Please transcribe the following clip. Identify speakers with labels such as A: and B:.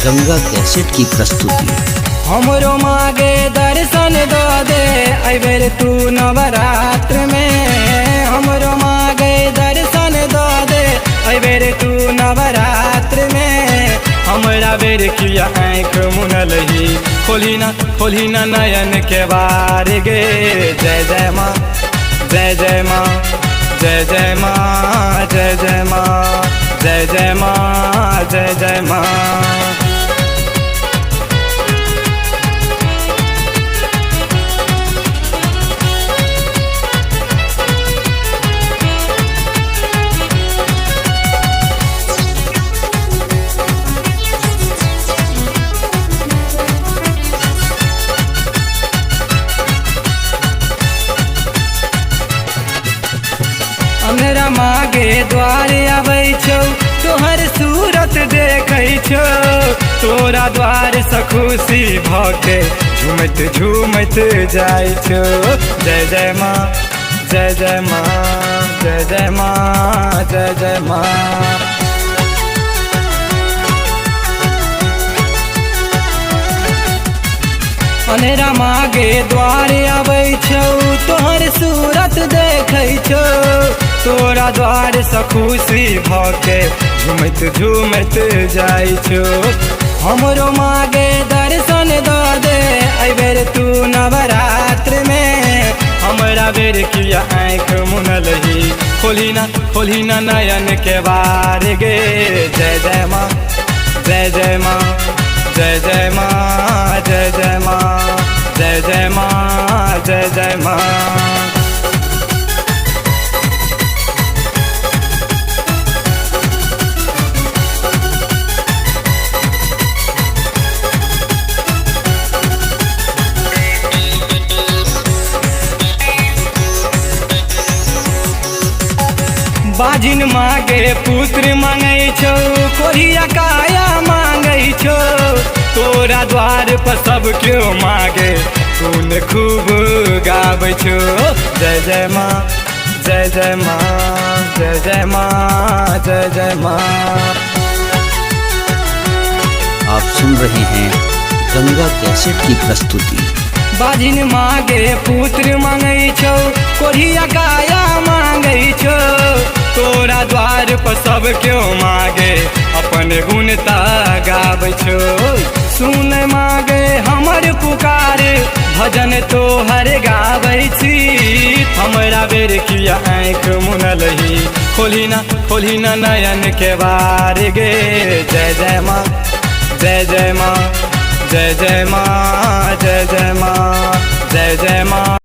A: Ganga cassette की प्रस्तुति।
B: हमरो मागे दर्शन दो दे अबेर तू नवरात्र में। हमरो मागे दर्शन दो दे अबेर तू नवरात्र में। हमरा बेर किया आँख मुनलही, खोली ना खोली ना नयन के बार गे। जय जय माँ जय जय माँ जय जय माँ जय जय माँ जय जय माँ जय जय माँ। हमरा मागे द्वार आबै छौ, तोहर सूरत देखै छौ। तोरा द्वार से खुशी भके झूमैत झूमैत जाइ छौ। जय जय माँ जय जय माँ जय जय माँ जय जय माँ। अनेरा मागे द्वार आबै छौ, तोहर सूरत देखै छौ। तोरा द्वार से खुशी भके झूमैत झूमैत जाइ छौ। हमरो मागे दर्शन दो दे अबेर तू नवरात्र में। हमरा बेर किया आँख मुनलही, खोली ना नयन के बार गे। जय जय माँ जय जय माँ जय जय माँ जय जय माँ जय जय माँ जय जय माँ। बाजिन मागे पुत्र मांगै छौ, कोरिया काया मांगै छौ। तोरा द्वार पर सब क्यों मागे गुण खूब गाबै छौ। जय जय माँ जय जय माँ जय जय माँ जय जय माँ।
A: आप सुन रहे हैं गंगा कैसेट की प्रस्तुति।
B: बाजिन मागे पुत्र मांगै छौ, कोरिया काया मांगै छौ। तोरा द्वार पर सब क्यों मागे अपन गुण ता गाबै छौ। सुन मागे हमर पुकार भजन तोहर गाबै छी। हमरा बेर किया आँख मुनलही, खोली ना नयन के बार गे। जय जय माँ जय जय माँ जय जय माँ जय जय माँ जय जय माँ।